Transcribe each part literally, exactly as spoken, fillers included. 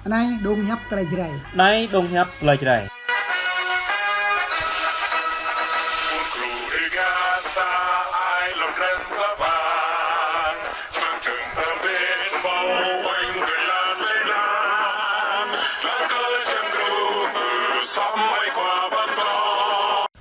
Anai dong hiăp tơlơi Jrai. Anai dong hiăp tơlơi Jrai.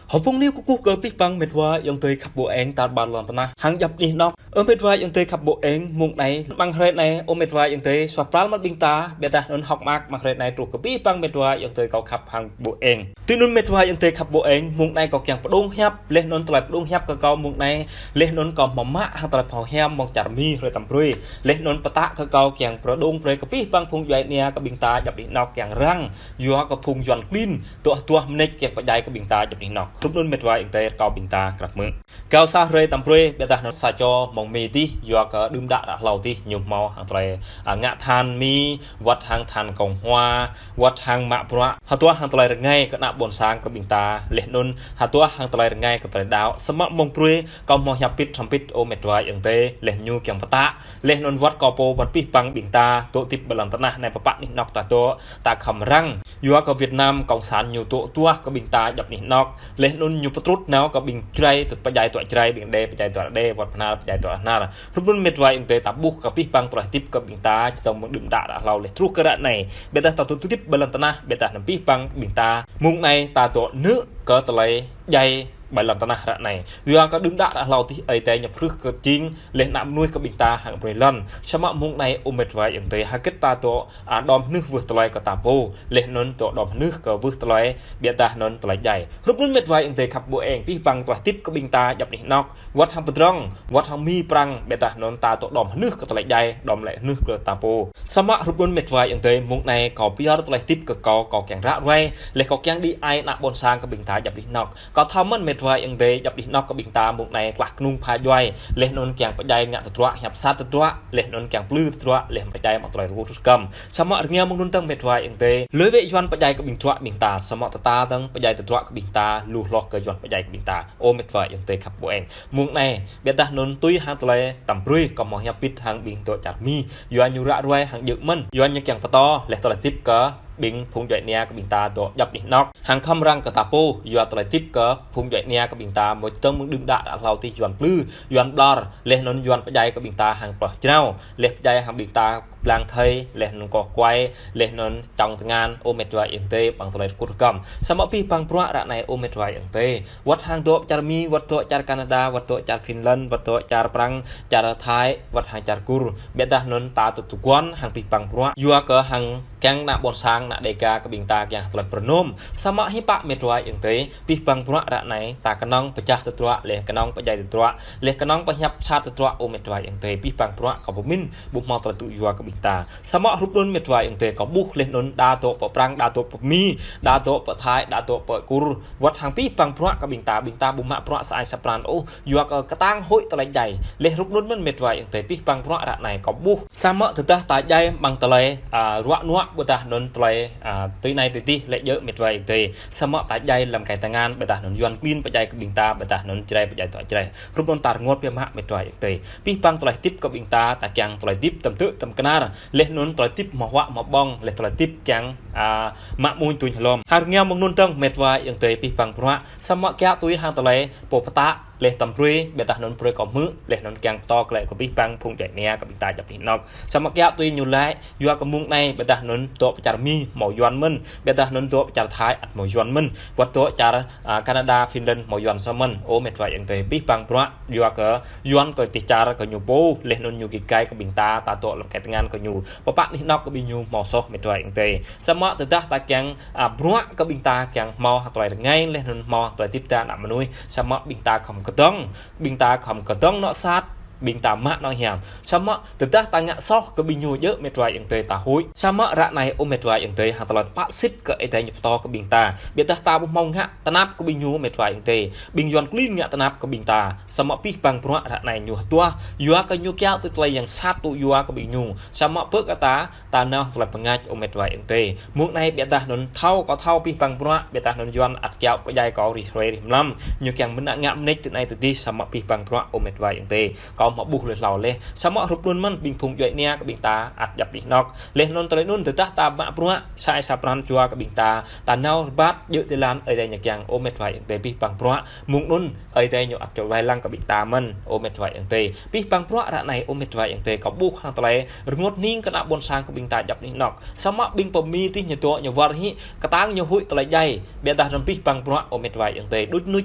Hơpung ni kơkuh kơ abih bang mĕt wa ayŏng adơi khăp ƀô eng tar ƀar lŏn tơnah hăng djŏp anih anŏk. Ơ mĕt wa ayŏng adơi khăp ƀô eng, mông anai, amăng hrơi anai, ơ mĕt wa ayŏng adơi, suaih pral mơ̆n ƀing ta, biădah anŭn hơ̆k mơak amăng hrơi anai truh kơ abih bang mĕt wa ayŏng adơi kâo khăp hăng ƀô eng. Tui anŭn mĕt wa ayŏng adơi khăp ƀô eng, mông anai kâo kiăng pơdŏng hiăp, laih anŭn tơlơi pơdŏng hiăp kơ kâo mông anai, laih anŭn kâo hmâo mă hăng tơlơi phao hiam mơ̆ng čar Mi hrơi tăm brơi, laih anŭn pơtă kơ kâo kiăng pơdŏng brơi kơ abih bang phung djuai ania kơ ƀing ta djŏp anih anŏk kiăng răng, yua kơ phung Yuan klin, tuah tuah mơneč kiăng pơdjai kơ ƀing ta djŏp anih anŏk. Hrup anŭn mĕt wa ayŏng adơi kâo ƀing ta krăp mơ̆ng. Kâo sa hrơi tăm brơi, biădah anŭn sa čô mơ̆ng Mi dih, yua kơ đưm đă ră hlâo dih, ñu hmâo hăng tơlơi, a, ngă than Mi, wơ̆t hăng than kông hua, wơ̆t hăng mă bruă, hơduah hăng tơlơi rơngai kơ ană ƀôn sang kơ ƀing ta, laih anŭn hơduah hăng tơlơi rơngai kơ tơlơi đaŏ. Samơ̆ mông brơi, kâo hmâo hiăp pit hrăm pit ơ mĕt wa ayŏng adơi, laih ñu kiăng pơtă, laih anŭn wơ̆t kâo pô wơ̆t abih bang ƀing ta, dŏ hơdip ƀơi lŏn tơnah anai pơpă anih anŏk ta dŏ, ta khŏm răng. Yua kơ Việt Nam Cộng sản ñu dŏ tuah kơ ƀing ta djŏp anih anŏk. Laih anŭn ñu pơtrut nao kơ ƀing Jrai, tŭ pơdjai tơlơi Jrai, ƀing Êđê pơdjai tơlơi Êđê, wơ̆t Bahnar pơdjai tơlơi Bahnar. Hrup anŭn mĕt wa ayŏng adơi ta ƀuh kơ abih bang tơlơi hơdip kơ ƀing ta, čơdơ̆ng mơ̆ng đưm đă ră hlâo laih truh kơ ră anai. Biădah ta dŏ hơdip ƀơi lŏn tơnah, biădah anŭn abih bang ƀing ta. Mông anai ta dŏ nư kơ tơlơi djai ƀơi lŏn tơnah ră anai. Yua kơ đưm đă ră hlâo dih Ơi Adai ñu phrưh kơ jing, laih ană mơnuih kơ ƀing ta hăng brơi lŏn. Samơ̆ mông anai ơ mĕt wa ayŏng adơi hơget ta dŏ, a, đom hnưh wơh tơlơi kơ ta pô, laih anŭn dŏ đom hnưh kơ wơh tơlơi, biădah anŭn tơlơi djai. Hrup anŭn mĕt wa ayŏng adơi khăp ƀô eng, abih bang tơlơi hơdip kơ ƀing ta djŏp anih anŏk, wơ̆t hăng pơdrŏng, wơ̆t hăng Mi Prăng, biădah anŭn ta dŏ đom hnưh kơ tơlơi djai, đom lĕ hnưh kơ ta pô. Samơ̆ hrup anŭn mĕt wa ayŏng adơi, mông anai kâo pơyơr tơlơi hơdip kơ kâo, kâo kiăng ră ruai, laih kâo kiăng đĭ ai ană ƀôn sang kơ ƀing ta djŏp anih anŏk. Kâo thâo mơ̆n mĕt wa ayŏng adơi djŏp anih anŏk kơ ƀing ta mông anai klah kơnung pha djuai, laih anŭn kiăng pơdjai ngă tơdruă, hiăp sat tơdruă, laih anŭn kiăng plư tơdruă, laih pơdjai mă tơlơi rơgŭ rơkăm. Samơ̆ rơngiao mơ̆ng anŭn dơ̆ng mĕt wa ayŏng adơi, lui wĕ Yuan pơdjai kơ ƀing tơdruă ƀing ta, samơ̆ tơta dơ̆ng pơdjai tơdruă kơ ƀing ta, lu hloh kơ Yuan pơdjai kơ ƀing ta. Ơ mĕt wa ayŏng adơi khăp ƀô eng. Mông anai, biădah anŭn tui hăng tơlơi tăm brơi kâo hmâo hiăp pit hăng ƀing dŏ čar Mi. Yua ñu ră ruai hăng djơ̆ mơ̆n. Yua ñu kiăng pơtô, laih tơlơi hơdip kơ ƀing phung djuai ania kơ ƀing ta dŏ djŏp anih anŏk. Hăng khŏm răng kơ ta pô, yua tơlơi hơdip kơ phung djuai ania kơ ƀing ta mơ̆ čơdơ̆ng mơ̆ng đưm đă ră hlâo dih Yuan plư, Yuan ƀlŏr, laih anŭn Yuan pơdjai kơ ƀing ta hăng ploh jrao, laih pơdjai hăng ƀing ta blang thơi, laih anŭn koh kuai, laih anŭn čŏng tơngan, ơ mĕt wa ayŏng adơi, ƀăng tơlơi rơgŭ rơkăm. Samơ̆ abih bang bruă ră anai ơ mĕt wa ayŏng adơi. Wơ̆t hăng dŏ čar Mi, wơ̆t dŏ čar Canada, wơ̆t dŏ čar Finland, wơ̆t dŏ čar Prăng, čar Thái, wơ̆t hăng čar Kur. Biădah anŭn ta tŭ tơguan hăng abih bang bruă. Yua kơ hăng kiăng ană ƀôn sang, ană Đêga kơ ƀing ta kiăng tơlơi pơrơnôm. Samơ̆ hiư̆m pă mĕt wa ayŏng adơi, abih bang bruă ră anai, ta kơnơ̆ng pơčah tơdruă, laih kơnơ̆ng pơdjai tơdruă, laih kơnơ̆ng pơhiăp sat tơdruă ơ mĕt wa ayŏng adơi, abih bang bruă kâo pơmĭn, ƀu hmâo tơlơi tŭ yua kơ ƀing ta. Samơ̆ hrup anŭn mĕt wa ayŏng adơi kâo ƀuh laih anŭn đa dŏ pơ Prăng, đa dŏ pơ Mi, đa dŏ pơ Thái, đa dŏ pơ Kur, wơ̆t hăng abih bang bruă kơ ƀing ta, ƀing ta ƀu mă bruă sa ai sa pran ôh, yua kơ kơtang hơi tơlơi djai. Laih hrup anŭn mơ̆n mĕt wa ayŏng adơi abih bang bruă ră anai kâo ƀuh. Samơ̆ tơdah ta djai ƀăng tơlơi, a, ruă nuă biădah anŭn tơlơi, a, tui anai tui dih lĕ djơ̆ mĕt wa ayŏng adơi. Samơ̆ ta djai lăm kai tơngan biădah anŭn Yuan klin pơdjai kơ ƀing ta biădah anŭn Jrai pơdjai tơdruă Jrai. Hrup anŭn ta rơngot biă mă mĕt wa ayŏng adơi. Abih bang tơlơi hơdip kơ ƀing ta, ta kiăng tơlơi hơdip tơm tơ̆ tơm kơnar. Laih anŭn tơlơi hơdip hmâo huă hmâo ƀơ̆ng, laih tơlơi hơdip kiăng, a, mă mơ̆ng tui hlom. Hăng rơngiao mơ̆ng anŭn dơ̆ng mĕt wa ayŏng adơi abih bang bruă. Samơ̆ kiăng tui hăng tơlơi pô pơtă, laih tăm brơi, biădah anŭn brơi kâo hmư̆, laih anŭn kiăng pơtô glaĭ kơ abih bang phung djuai ania kơ ƀing ta djŏp anih anŏk. Samơ̆ kiăng tui ñu laĭ, yua kơ mông anai, biădah anŭn dŏ pơ čar Mi hmâo Yuan mơ̆n, biădah anŭn dŏ pơ čar Thái ăt hmâo Yuan mơ̆n, wơ̆t dŏ čar, a, Canada, Finland hmâo Yuan sa mơ̆n. Ơ mĕt wa ayŏng adơi abih bang bruă, yua kơ Yuan kơ dêh čar kơ ñu pô, laih anŭn ñu git gai kơ ƀing ta, ta dŏ lăm kai tơngan kơ ñu. Pơpă anih anŏk kơ ƀing ñu hmâo soh mĕt wa ayŏng adơi. Samơ̆ tơdah ta kiăng, a, bruă kơ ƀing ta kiăng hmâo hăng tơlơi rơngai, laih anŭn hmâo hăng tơlơi hơdip ta ană mơnuih, samơ̆ ƀing ta khŏm kơdơ̆ng, ƀing ta khŏm kơdơ̆ng anŏ sat, ƀing ta mă anŏ hiam. Samơ̆ tơdah ta ngă soh kơ ƀing ñu djơ̆ mĕt wa ayŏng adơi ta huĭ. Samơ̆ ră anai ơ mĕt wa ayŏng adơi hăng tơlơi tơpă sĭt kơ Ơi Adai ñu pơtô kơ ƀing ta. Biădah ta ƀu hmâo ngă tơnap kơ ƀing ñu mĕt wa ayŏng adơi. Ƀing Yuan klin ngă tơnap kơ ƀing ta. Samơ̆ abih bang bruă ră anai ñu hơduah. Yua kơ ñu kiăng tui tơlơi yang sat tŭ yua kơ ƀing ñu. Samơ̆ pơ kơ ta, ta nao tơlơi pơngač ơ mĕt wa ayŏng adơi. Mông anai biădah anŭn thâo, kâo thâo abih bang bruă, biădah anŭn Yuan ăt kiăng pơdjai kâo rĭm hrơi rĭm mlam. Ñu kiăng mơnă ngă mơneč tui anai tui dih samơ̆ abih bang bruă ơ mĕt wa ayŏng adơi. Kâo Ơ mă ƀuh leh hlâo leh. Samơ̆ hrup anŭn mơ̆n ƀing phung djuai ania kơ ƀing ta ăt djăp anih anŏk. Leh anŭn tơlơi anŭn tơdah ta mă bruă, sa ai sa pran jua kơ ƀing ta. Ta nao rơbat djơ̆ tơlan Ơi Adai ñu kiăng, ơ mĕt wa ayŏng adơi, pih pang bruă. Mơ̆ng anŭn Ơi Adai ñu ăt čô wai lăng kơ ƀing ta mơ̆n, ơ mĕt wa ayŏng adơi. Pih pang bruă ră anai, ơ mĕt wa ayŏng adơi, kâo ƀuh hăng tơlơi rơngot hning kơ ană ƀôn sang kơ ƀing ta djăp anih anŏk. Samơ̆ ƀing pơmĭn tih ñu dŏ ñu wơr hĭ, kơtang ñu huĭ tơlơi djai. Biă dah anŭn pih pang bruă, ơ mĕt wa ayŏng adơi. Đuč nuč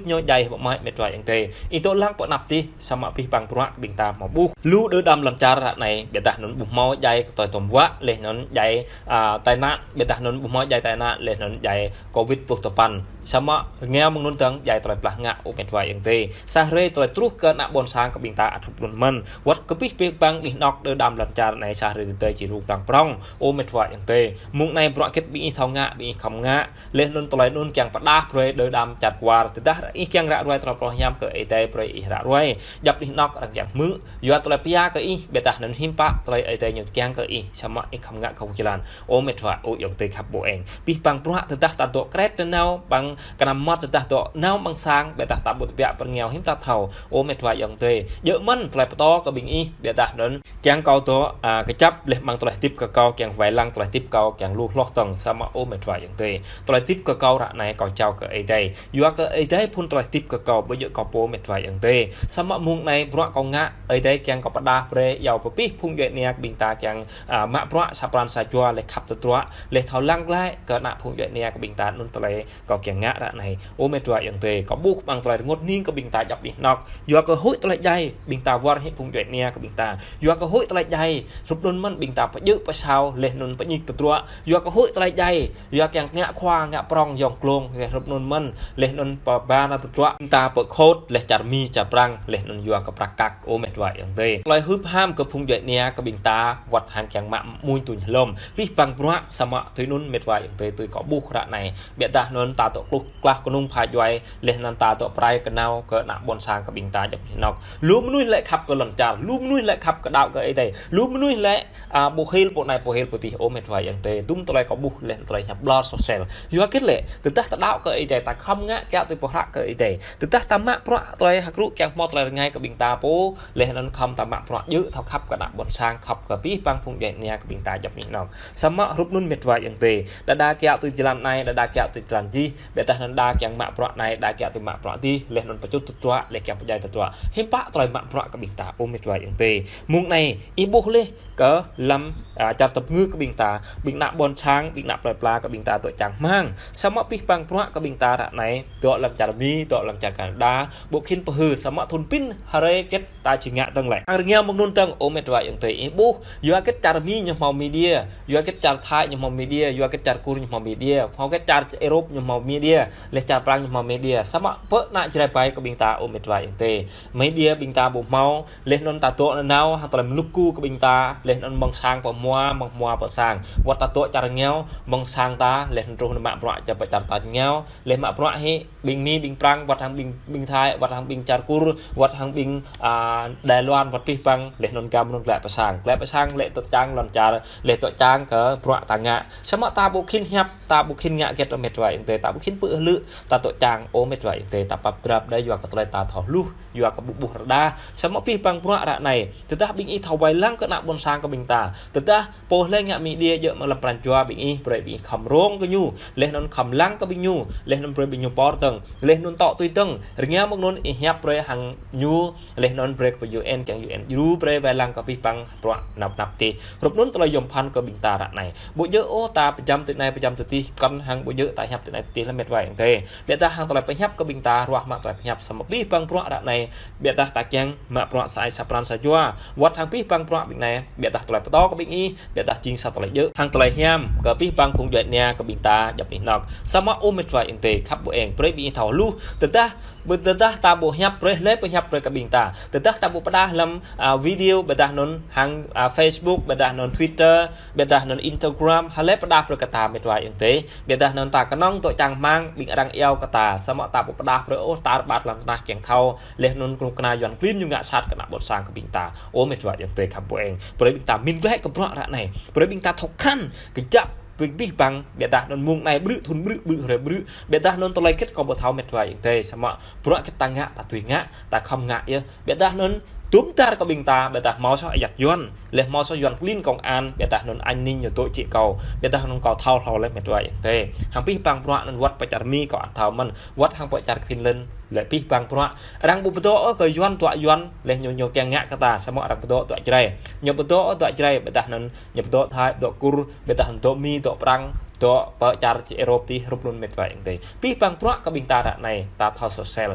ñu djai hơbă mơi, mĕt wa ayŏng adơi. Ih dŏ lăng pơ anăp tih, samơ̆ pih pang bruă kơ ƀing ta hmâo ƀuh. Lu đơ đam lŏn čar ră anai, biă dah anŭn ƀu hmâo djai kơ tơlơi tơm wă, leh anŭn djai, a, tai nạn, biă dah anŭn ƀu hmâo djai tai nạn, leh anŭn djai Covid pluh tơpăn. Samơ̆ rơngiao mơ̆ng anŭn dơ̆ng djai tơlơi plah ngă, ơ mĕt wa ayŏng adơi. Sa hrơi tơlơi truh kơ ană ƀôn sang kơ ƀing ta ăt hrup anŭn mơ̆n. Wơ̆t kơ pih pih pang anih anŏk đơ đam lŏn čar anai sa hrơi tơdơi či rŭng răng prŏng, ơ mĕt wa ayŏng adơi. Mơ̆ng anai bruă hơget ƀing ih thâo ngă, ƀing ih khŏm ngă. Leh anŭn tơlơi anŭn kiăng pơdah brơi đơ đam čar kwar. Tơdah ih kiăng ră ruai tơlơi pơhiăp kơ Ơi Adai brơi ih ră ruai. Djăp anih anŏk arăng kiăng hmư̆. Yua tơlơi pia kơ ih, biă dah anŭn hiư̆m pă tơlơi Ơi Adai ñu kiăng kơ ih, samơ̆ ih khŏm ngă kông jơlan. Ơ mĕt wa, ơ ayŏng adơi khăp ƀu eng. Pih pang bruă tơdah ta dŏ kret nanao, ƀăng kơnăm mơmŏt tơdah dŏ nao ƀăng sang, biă dah ta ƀu tơbiă pơ rơngiao hiư̆m ta thâo. Ơ mĕt wa ayŏng adơi. Djơ̆ mơ̆n tơlơi pơtô kơ ƀing ih, biă dah anŭn. Kiăng kâo dŏ, a, kơjăp leh ƀăng tơlơi hơdip kơ kâo, kiăng wai lăng tơlơi hơdip kâo, kiăng lu hloh tơ̆ng, samơ̆ ơ mĕt wa ayŏng adơi. Tơlơi hơdip kơ kâo ră anai kâo jao kơ Ơi Adai. Yua kơ Ơi Adai phŭn tơlơi hơdip kơ kâo, ƀu djơ̆ kâo pô, mĕt wa ayŏng adơi. Samơ̆ mơ̆ng anai bruă kâo ngă, Ơi Adai kiăng kâo pơdah brơi, yua pơ pih phung djuai ania kơ ƀing ta kiăng, a, mă bruă sa pran sa jua leh khăp tơdruă, leh thâo lăng glaĭ kơ ană phung djuai ania kơ ƀing ta anŭn tơlơi kâo kiăng ngă ră anai. Ơ mĕt wa ayŏng adơi, kâo ƀuh ƀăng tơlơi rơngot hning kơ ƀing ta djăp anih anŏk. Yua kơ huĭ tơlơi djai, ƀing ta wơr hĭ phung djuai ania kơ ƀing ta. Yua kơ huĭ tơlơi djai, hrup anŭn mơ̆n ƀing ta pơjơ̆ pơsao, leh anŭn pơñik tơdruă. Yua kơ huĭ tơlơi djai, yua kiăng ngă khua, ngă prŏng, yŏng glông, leh hrup anŭn mơ̆n, leh anŭn pơbana tơdruă. Ƀing ta pơkhŏt, leh čar Mi, čar Prăng, leh anŭn yua kơ prăk kăk, ơ mĕt wa ayŏng adơi. Tơlơi hưp ham kơ phung djuai ania kơ ƀing ta, wơ̆t hăng kiăng mă mui tuñ hlŏm. Pih pang bruă samơ̆ tui anŭn mĕt wa ayŏng adơi tui kâo ƀuh ră anai. Biă dah anŭn ta dŏ kluh klah kơnung pha djuai, leh anŭn ta dŏ prai kơnao kơ ană ƀôn sang kơ ƀing ta djăp anih anŏk. Lu mơnuih lĕ khăp kơ lŏn čar, lu mơnuih lĕ khăp kơ đaŏ kơ Ơi Adai, lu mơnuih lĕ, a, ƀu hil pô anai ƀu hil pô tih, ơ mĕt wa ayŏng adơi. Dŭm tơlơi kâo ƀuh leh tơlơi hiăp ƀlŏr sôsel. Yua hơget lĕ, tơdah ta đaŏ kơ Ơi Adai, ta khŏm ngă kiaŏ tui pơhră kơ Ơi Adai. Tơdah ta mă bruă tơlơi hơkrŭ kiăng hmâo tơlơi rơngai kơ ƀing ta pô, leh anŭn khŏm ta mă bruă djơ̆ thâo khăp kơ ană ƀôn sang, khăp kơ pih pang phung djuai ania kơ ƀing ta djăp anih anŏk. Samơ̆ hrup anŭn mĕt wa ayŏng adơi. Đa đa kiaŏ tui jơlan anai, đa đa kiaŏ tui jơlan dih, biă dah anŭn đa kiăng mă bruă anai, đa kiaŏ tui mă bruă dih, leh anŭn pơčut tơdruă, leh kiăng pơdjai tơdruă. Hiư̆m pă tơlơi mă bruă kơ ƀing ta, ơ mĕt wa ayŏng adơi. Mơ̆ng anai, ih ƀuh leh kơ lăm, a, čar tơpơngư kơ ƀing ta, ƀing ană ƀôn sang, ƀing ană plơi pla kơ ƀing ta dŏ čang hmang. Samơ̆ pih pang bruă kơ ƀing ta ră anai, dŏ lăm čar Mi, dŏ lăm čar Canada, ƀu khĭn pơhư̆, samơ̆ thŭn pĭn hrơi hơget ta či ngă dơ̆ng lĕ. Hăng rơngiao mơ̆ng anŭn dơ̆ng, ơ mĕt wa ayŏng adơi, ih ƀuh, yua hơget čar Mi ñu hmâo media, yua hơget čar Thai ñu hmâo media, yua hơget čar Kur ñu hmâo media, hmâo hơget čar Europe ñu hmâo media, leh čar Prăng ñu hmâo media. Samơ̆ pơ ană Jrai ƀai kơ ƀing ta, ơ mĕt wa ayŏng adơi. Media ƀing ta ƀu hmâo, leh anŭn ta dŏ nanao, hăng tơlơi mluk ku kơ ƀing ta, leh anŭn mơ̆ng sang pơ hmua, mơ̆ng hmua pơ sang. Wơ̆t ta dŏ čar rơngiao, mơ̆ng sang ta, leh anŭn truh anŭn mă bruă čar pơ čar ta rơngiao, leh mă bruă hĭ, ƀing Mi, ƀing Prăng, wơ̆t hăng ƀing, ƀing Thai, wơ̆t hăng ƀing čar Kur, wơ̆t hăng ƀing, a, Đài Loan, wơ̆t pih pang, leh anŭn gam anŭn glaĭ pơ sang. Glaĭ pơ sang, lĕ dŏ čang lŏn čar, leh dŏ čang kơ bruă ta ngă. Samơ̆ ta ƀu khĭn hiăp, ta ƀu khĭn ngă hơget, ơ mĕt wa ayŏng adơi, ta ƀu khĭn pơhư̆ lĕ, ta dŏ čang, ơ mĕt wa ayŏng adơi, ta pap drap đơi yua kơ tơlơi ta thâo hluh, yua kơ ƀu ƀuh rơđah. Samơ̆ pih pang bruă ră anai, tơdah ƀing ih thâo wai lăng kơ ană ƀôn sang kơ ƀing ta. Tơdah pô leh ngă media djơ̆ mơ̆ng lăm pran jua ƀing ih, brơi ƀing ih khŏm rông kơ ñu, leh anŭn khŏm lăng kơ ƀing ñu, leh anŭn brơi ƀing ñu pơr dơ̆ng, leh anŭn tŏ tui dơ̆ng. Rơngiao mơ̆ng anŭn ih hiăp brơi hăng ñu, leh anŭn brơi kơ U N, kiăng U N djru brơi wai lăng kơ pih pang bruă anăp anăp tih. Hrup anŭn tơlơi yôm phăn kơ ƀing ta ră anai. Ƀu djơ̆ ôh ta pơjăm tui anai pơjăm tui tih, kăn hăng ƀu djơ̆ ta hiăp tui anai tih lăm mĕt wa ayŏng adơi. Biă dah hăng tơlơi pơhiăp kơ ƀing ta, ruah mă tơlơi pơhiăp samơ̆ pih pang bruă ră anai. Biă dah ta kiăng mă bruă sa ai sa pran sa jua. Wơ̆t hăng pih pang bruă ƀing anai, biă dah tơlơi pơtô kơ ƀing ih, biă dah jing sa tơlơi djơ̆. Hăng tơlơi hiam, kơ pih pang phung djuai ania kơ ƀing ta djăp anih anŏk. Samơ̆ ơ mĕt wa ayŏng adơi, khăp ƀu eng, brơi ƀing ih thâo hluh. Tơdah, ƀu tơdah ta ƀu hiăp brơi, leh pơhiăp brơi kơ ƀing ta. Tơdah ta ƀu pơdah lăm, a, video, biă dah anŭn hăng, a, Facebook, biă dah anŭn Twitter, biă dah anŭn Instagram, hlơi pơdah brơi kơ ta mĕt wa ayŏng adơi. Biă dah anŭn ta kơnơ̆ng dŏ čang hmang, ƀing arăng iâu kơ ta, samơ̆ ta ƀu pơdah brơi ôh, ta rơbat lăng tơnah kiăng thâo, leh anŭn kơnuk kơna Yuan klin ñu ngă sat kơ ană ƀôn sang kơ ƀing ta. Ơ mĕt wa ayŏng adơi khăp ƀu eng. Brơi ƀing ta min glaĭ kơ bruă ră anai. Brơi ƀing ta thâo krăn, kơjăp, pih pih pang, biă dah anŭn mơ̆ng anai brư̆, thŭn brư̆, brư̆ hrơi brư̆. Biă dah anŭn tơlơi hơget kâo ƀu thâo mĕt wa ayŏng adơi, samơ̆ bruă hơget ta ngă, ta tui ngă, ta khŏm ngă yơh. Biă dah anŭn Tŭm dar kơ ƀing ta, ƀiădah hmâo soh ayăt Yuan, laih hmâo soh Yuan klin công an, ƀiădah anŭn añ ninh ñu tŭ čĭ kâo, ƀiădah anŭn kâo thâo hlâo laih met wa ayŏng adơi. Hăng pih pang bruă anŭn wăt pơ čar Mi kâo ăt thâo mơ̆n, wăt hăng pơ čar Finland, laih pih pang bruă. Arăng ƀu pơdŏ kơ Yuan dŏ Yuan, laih ñu ñu kiăng ngă kơ ta, samơ̆ arăng pơdŏ dŏ Jrai. Ñu pơdŏ dŏ Jrai, ƀiădah anŭn, ñu pơdŏ Thai, dŏ Kur, ƀiădah anŭn dŏ Mi, dŏ Prang, dŏ pơ čar či Europe tih, rup anŭn met wa ayŏng adơi. Pih pang bruă kơ ƀing ta ră anai, ta thâo sosel.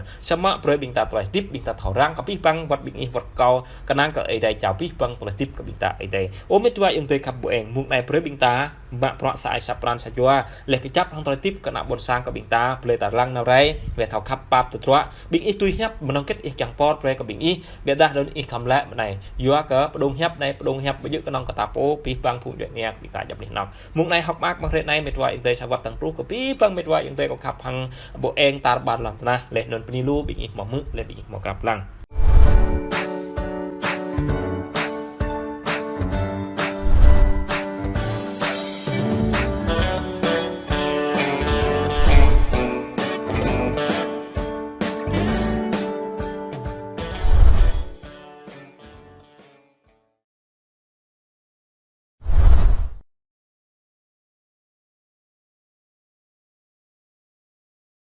Samơ̆ brơi ƀing ta tơlơi hơdip, ƀing ta thâo răng kơ pih pang, wăt ƀing ih wăt kâo, kơnang kơ Ơi Adai jao pih pang tơlơi hơdip kơ ƀing ta Ơi Adai. Ơ met wa ayŏng adơi khăp ƀu eng, mông anai brơi ƀing ta, mă bruă sa ai sa pran sa jua, laih kơjăp hăng tơlơi hơdip kơ ană ƀôn sang kơ ƀing ta, blơi ta lăng nao rai, laih thâo khăp pap tơdruă, ƀing ih tui hiăp, mơnơ̆ng kĕt ih kiăng pơr brơi kơ ƀing ih, ƀiădah anŭn ih khăm lĕ mơ̆n anai. Yua kơ pơdŏng hiăp anai, pơdŏng hiăp ƀu djơ̆ kơnơ̆ng kơ ta pô, pih pang phung djuai ania kơ ƀing ta djŏp anih anŏ. Mông anai hơ̆k mơak mơ̆ng hrơi anai met wa ayŏng adơi sa wăt tơ̆ng truh kơ pih pang met wa ayŏng adơi kâo khăp hăng ƀu eng tar ƀar lŏn tơnah, laih anŭn bơni lu ƀing ih hmâo hmư̆, laih ƀing ih hmâo krăp lăng.